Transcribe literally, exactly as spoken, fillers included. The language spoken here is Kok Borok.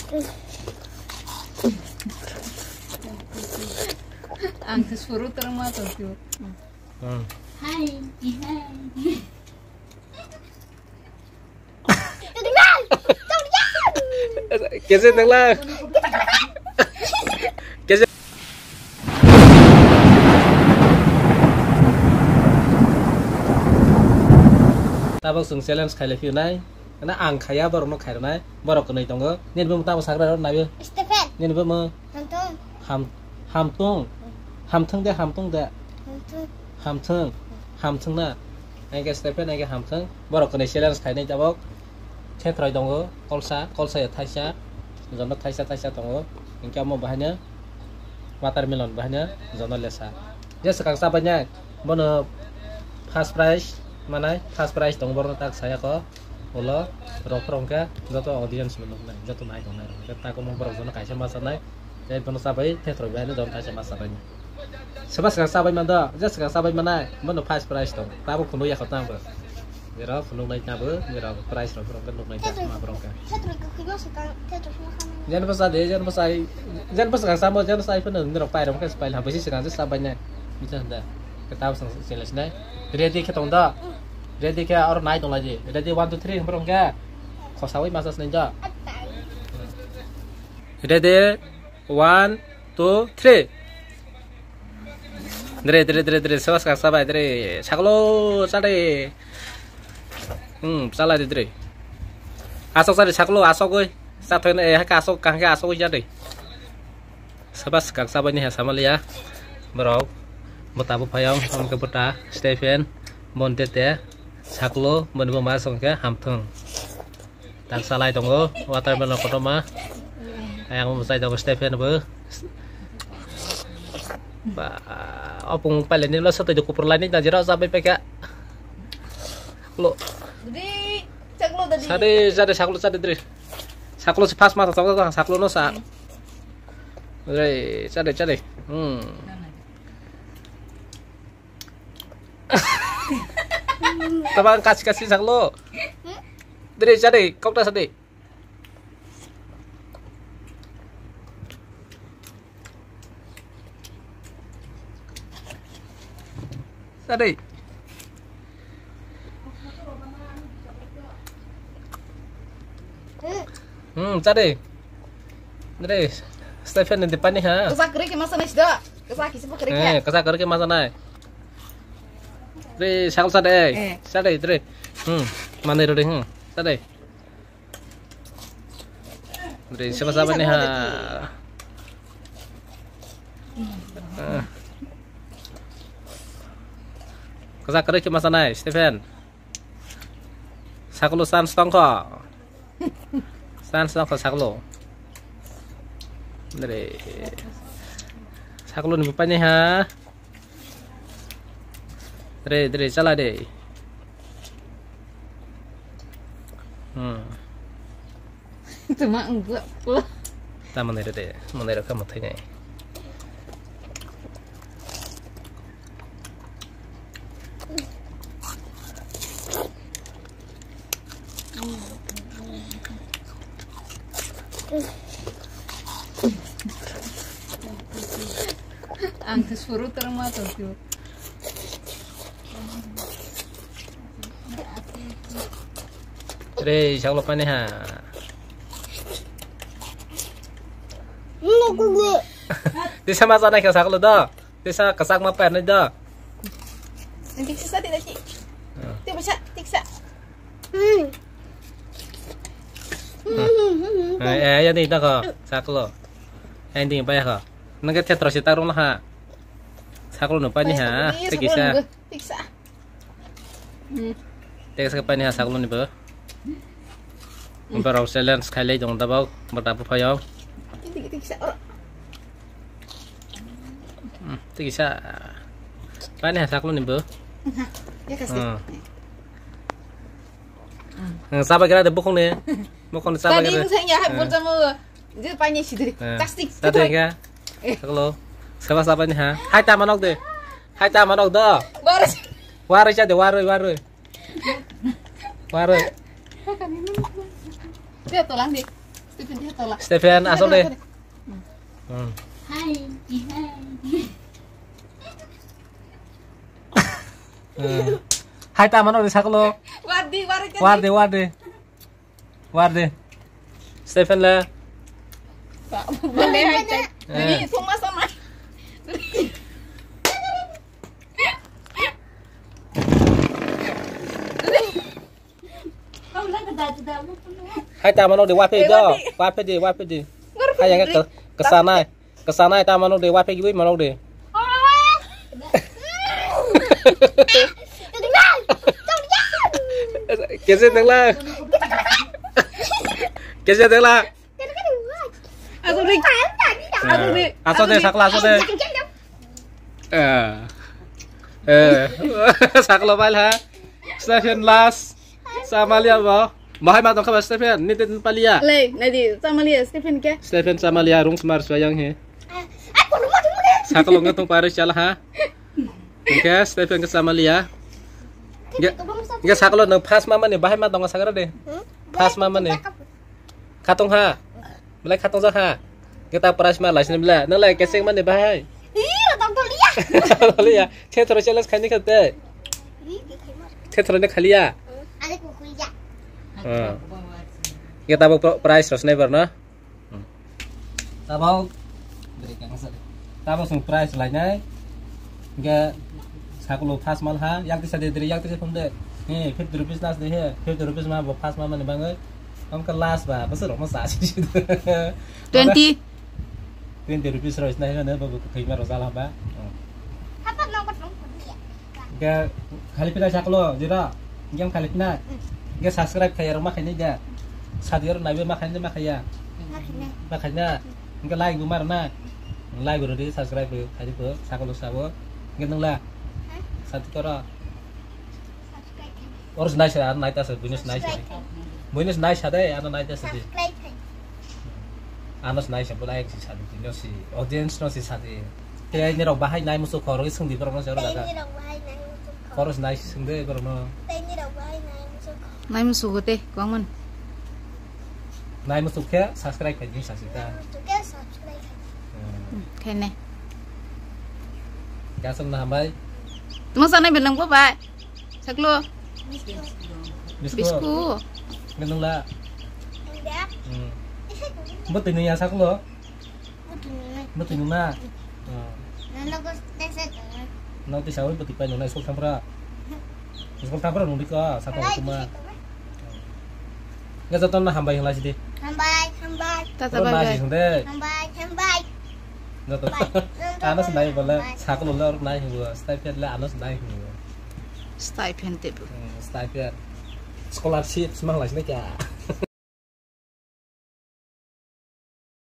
Ang khe suru terang ma tong tio. Hmm. Hai, hai. Kese tengla. Kese. Tabok chwng challenge khailai phiyunai. Na ang khaya borok no khairwnai. Borok kwnwi tongo. Nini bumung tamo sagra rw nayo. Stephen. Nini bumung. Hamtung. Ham, hamtung. Hamthung de, hamtung de. Hamtung. Hamthung. Hamthung na. Engke Stephen, engke hamthung. Borok kwnwi challenge khainai tabok. Khetroi tongo. Kolsa, kolsa ya thaisa. Jono thaisa, thaisa tongo. Engke omo bahaino watermelon bahaino jono lesa. Je swkang chabainai. Bono first prize manai, first prize tongo borokno tak saya ko. Ulo rok phoro hwnkhe joto audience no nuknai, joto nai tongnai rok hwnkhe takhuk borok jono kaisa ma chanai, tei bono chabai thethro bai no jono kaisa ma chabai. Soba swkang chabai mando, je swkang chabai manai, bono first prize tong, tabuk phunuk yakho tang bo. Jero phunuk nai tabo, jero prize rok phoro hwnkhe nuknai ta ma borok hwnkhe. Thethro kwkhwima swkang, thethro swkang. Jen bwsa de, jen bwsa ai, jen bwsa swkang chamo, jen bwsa ai phano nirok pairok hwnkhe paila, bwsi swkang je chabai nai, bwsa hwnda. Khe tabuk swkang challenge nai. Ready khe tong da? Ready khe oro nai tong lai di. Ready, one, two, three hwnphro hwnkhe khosaui masa sinai da. Ready, one, two, three. Dre, dre, dre, dre, soba swkang chabai, dre. Saklo, chade. Hmm, chalai di, dre. Asok chade, saklo, asok oi. Chathoi na, eh, hake asok, kahke asok oi chade. Soba swkang chabaini ha samaliya. Borok bota buphayong, omke bota, Stephen, Bonte te, Saklo, boni buma songke hamthung. Tak salai tongo, watermelon kotorma. Ayang bwsai tongo Stephen bo. Ba, opung pailani lo sotoi do kupur laini da jero chabai paikha. Lo. Dadi, Saklo dadi. Sade, sade, Saklo sade dre. Saklo se first ma tongo, Saklo no sa. Re, chade, chade. Hmm. Tabang kasi kasi Saklo. Dre, chade, kokta sade. Chade. Hmm, chade. Dre, Stephen ni depani ha. Kwchak kwrwi khe masa nai sida. Kwchak kisa kwrwi khe. Eh, kwchak kwrwi khe masa nai. Dre, Saklo chade. Eh. Chade, dre. Hmm, manai rode, hmm. Chade. Dre, siapa siapa nih ha? Ah. Kwchak kwrwi khe masa nai, Stephen. Saklo chance tongkho. Chance tongkho Saklo. Dre. Saklo ni bupai nai ha. Dre, dre, chala de. Hmm. Tuma ungkla pula. Ta manai re de, manai re kamo thainai. Ang khe suru terang ma tong tio. Re, Saklo pani ha. Tisa ma chanai kha Saklo do. Tisa kwchak ma painai do. Tiksa sa, tiksa. Ah. Tiksa, tiksa. Hmm. Eh, eh, ya ni ta ko, Saklo. Eh, ding pa ya ko. Nang ke thethro si ta rung ha. Saklo no pani ha. Tiksa. Tiksa. Hmm. Teksa pani ha Saklo ni bo. Umpa rok challenge khailai dong dabok, bata buphayong. Tiksa. Hmm, tiksa. Pani ha Saklo ni bo. Ya kasi. Hmm. Hmm, saba kira de bokong ni. Bokong ni saba kira. Tadi saya ya hai bolta mo. Jadi pani sidri. Plastik. Tadi ya. Saklo. Saba saba ni ha. Hai ta manok de. Hai ta manok do. Waroi. Waroi cha de, waroi, waroi. Waroi. Dia tolang di. Stephen, asok de. Hmm. Hai, hai. Hmm. Hai, ta mano de saklo. Wardi, wardi. Wardi, wardi. Wardi. Stephen la. Ba, bole hai tai. Eh. Ni suma sama. Hai ta mano de wa phe do. Wa phe de, wa phe de. Hai yang ke, kesanai. Kesanai ta mano de, wa phe gi bui mano de. Kese tengla. Kese tengla. Asok de. Asok de, sakla asok de. Eh. Eh. Saklo bail ha. Stephen last. Samalia bo. Bahai ma tongkha ba Stephen, ni tin palia. Le, nadi, samalia Stephen ke? Stephen samalia, rung smar suayang he. Saklo nge tong pare chala ha. Oke, Stephen ke samalia. Ge, ge saklo nang first mama ni bahai ma tonga sakra de. First mama ni. Khatong ha. Belai khatong jak ha. Kita prize ma laisini belai. Nang lai keseng mani bahai. Ih, tong tong liya. Liya. Thethro challenge khaini khate. Ih, di khaima. Thethro ne khaliya. Ani kukuya. Kita bo prize rosne barna. Tabok. Beri kang sa. Tabok sung prize lainai. Hingke sakolo first mal ha, yak tisa de diri, yak tisa phum de. He, fifty rupees last de he, fifty rupees ma bo first ma mani bangoi. Amka last ba, bosor mo sa si. Twenty. Twenty rupees roi sna he ne bo bo khoi ma rozal ha ba. Hapa no ko tong ko dia. Hingke khali pina sakolo, jira. Hingke khali pina. Hingke subscribe khaya rok ma khaini de. Sadi rok naibe ma khaini ma khaya. Ma khaina. Hingke like bo mar na. Like bo rodi, subscribe bo khai di bo, sakolo sabo. Hingke nung la. Sati koro. Oro se nai sa, ano nai ta sa, buino se nai sa. Buino se nai sa de, ano nai ta sa de. Ano se nai sa, bo like si sa de, buino si, audience no si sa de. Te ni rok bahai nai musu khoro, sung di borok no se oro daga. Khoro se nai si sung de, borok no. Nai musu go te, kwang man. Nai musu khe subscribe khai di sa si ta. Khainai. Gasam na hambai. Mo sanai belang bo bai. Saklo. Bisku. Bisku. Ngenung la. Hmm. Bo tini ya saklo. Bo tini na. Hmm. No tisa oi bo tipai nuna school thampra. School thampra nung diko saklo kuma. Nga joto no hambai hwnlai sidi. Hambai, hambai. Tata bai bai. Hambai, hambai. Joto. Ano se nai bole saklo le orok nai hwngo, stipend le ano se nai hwngo. Stipend te bo. Hmm, stipend. Scholarship se manglai sini kya.